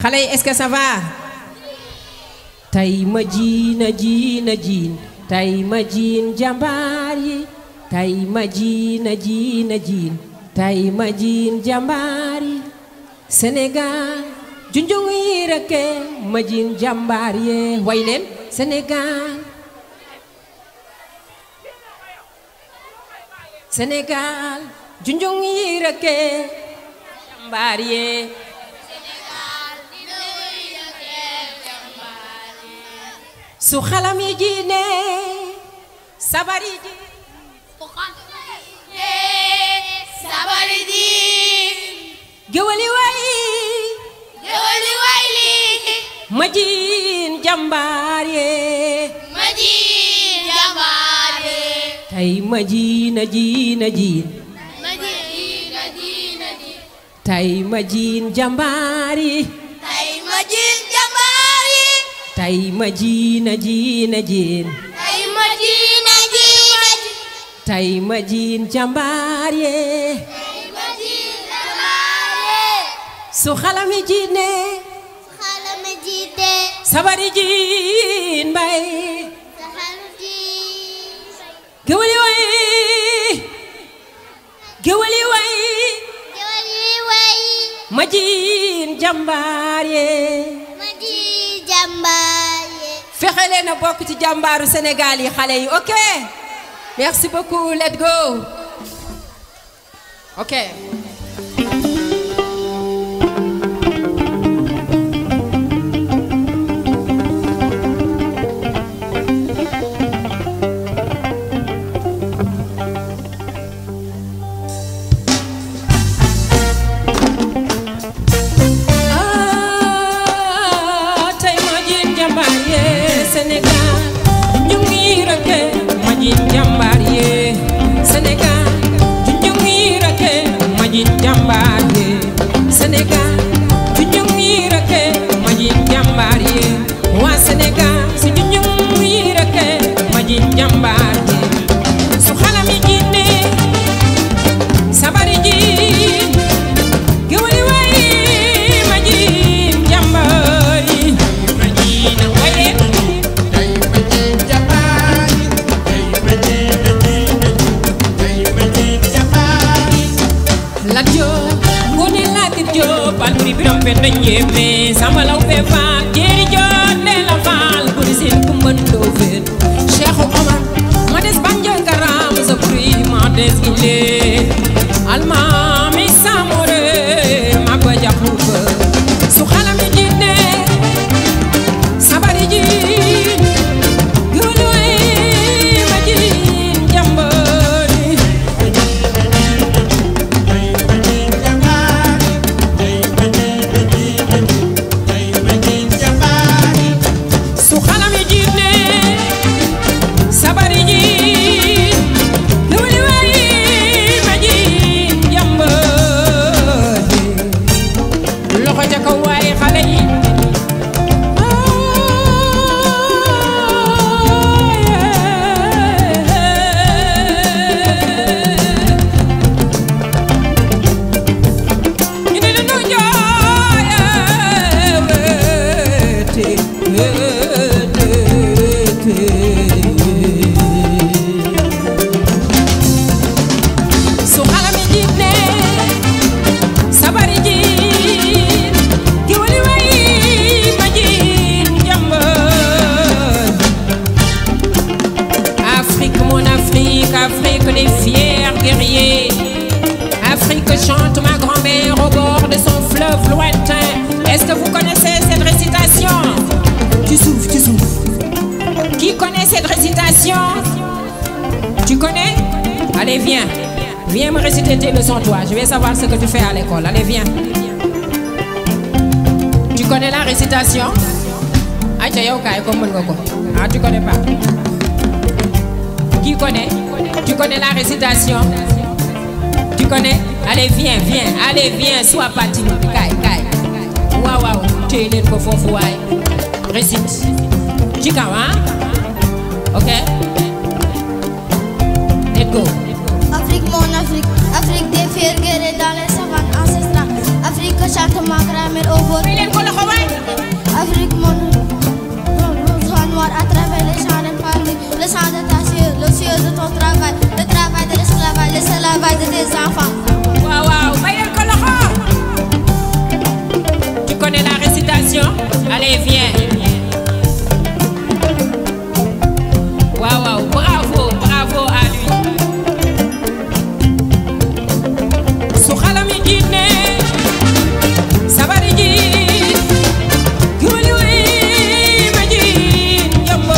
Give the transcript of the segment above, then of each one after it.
xale yi est-ce que ça va tay ma jiina jiina jiin tay ma jiin jàmbaar yi tay ma jiina jiina jiin tay ma jiin jàmbaar yi Sénégal junjung yi reke ma jiin jàmbaar yi way leen Sénégal Sénégal junjung yi reke jàmbaar yi su xalam yi jiine sabari ji sabari ji gewali way li ma jiin jàmbaar ye ma jiin jàmbaar ye tay ma jiina jiina jiin ma jiina jiina jiin tay ma jiin jàmbaar yi tay ma jiin jàmbaar yi tay ma jiina jiina jiin tay ma jiina jiina jiin tay ma jiin jàmbaar ye tay ma jiin jàmbaar ye su xalam yi jiine xalam jiite sabari jiin mbay saxal jiin gewali way gewali way gewali way ma jiin jàmbaar ye ma jiin jàmbaar ye fexe leen a bokk ci jàmbaaru Sénégal yi xale yi ok merci beaucoup let's go ok tay ma jiin jàmbaar ye Sénégal ñu ngi reke ma jiin jàmbaar ye Sénégal ñu ngi reke ma jiin jàmbaar ye Sénégal ñu ngi reke ma jiin jàmbaar ye waa Sénégal si ñu ngi reke ma jiin jàmbaar ye su xalam yi jiine sabari jiin gewali way ma jiin jàmbaar yi ma jiin waye Lat Joop Ngoné Latir Joop Alboury Biram Penda Njéemé Samba Laobé Fall Jéeri Joop Ndella Fall Buri Siin Kumba Ndoofeen Cheikh Omar Mades Bandiol Karam Zaburi Mades Gile Almaami Samore Maba Jaxu Ba su xalam yi jiine sabari jiin gewali way ma jiin jàmbaar yi su xalam yi jiine sabari jiin gewali way ma jiin jàmbaar yi loxo ca kaw waaye xale yi ñu ne la ñu su xalam yi jiine sabari jiin gewali way ma jiin jàmbaar Afrique mon Afrique Afrique des fiers guerriers Afrique chante ma grand-mère au bord de son fleuve lointain est-ce que vous connaissez cette récitation tu souffles qui connaît cette récitation tu connais allez viens me réciter tes leçons toi je vais savoir ce que tu fais à l'école allez viens tu connais la récitation aca yow kaay ko mën nga ko ah tu connais pas qui connaît tu connais la récitation tu connais allez viens sois pas timide kaay waaw téye leen ko foofu waay récite ci kaw ah ok let's go Afrique mon Afrique Afrique des fiers guerriers dans les savanes ancestrales Afrique chante ma grand-mère au bord leen ko loxo waay Allez, viens. Waouh, bravo, bravo à lui. Sukhalami jine, sabari jine, guliwi majin jambo.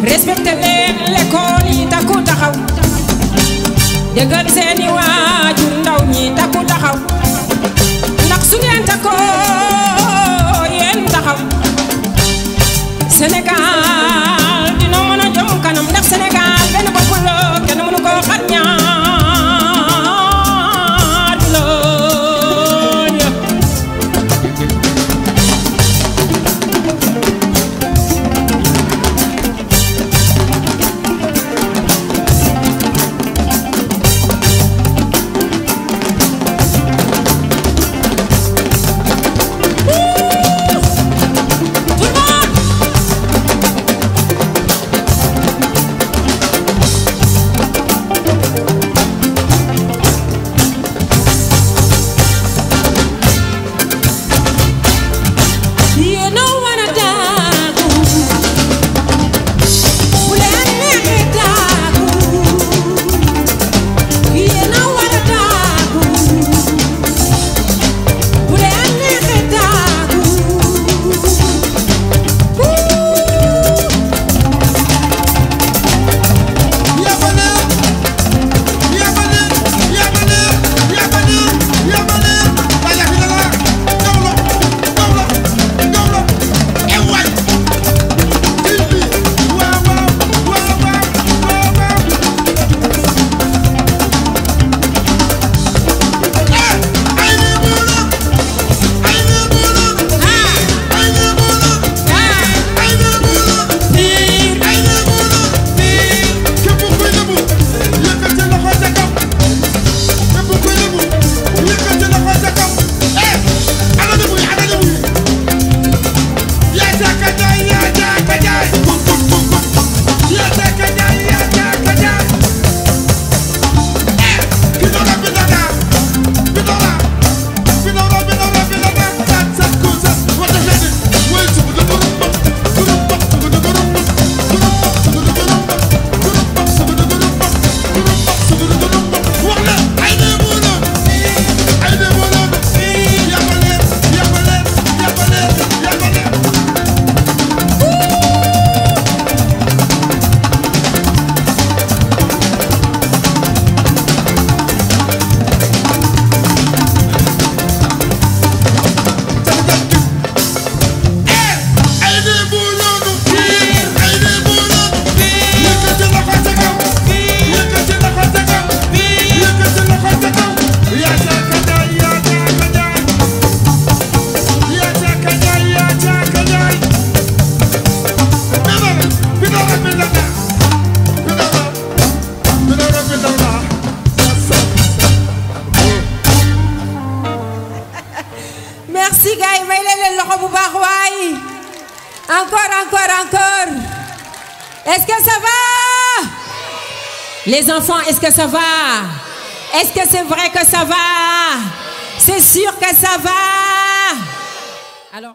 respecté leen l'école yi takku taxaw déggal seeni waajur ndaw ñi takku taxaw ndax su ngeen takkoo yéen taxaw Sénégal dina mën a jëm kanam ndax Sénégal benn bopp la kenn mënu koo xar ñaar merci gars yi may leen loxo bu baax waay encore est-ce que ça va les enfants, est-ce que ça va? Est-ce que c'est vrai que ça va? C'est sûr que ça va. Alors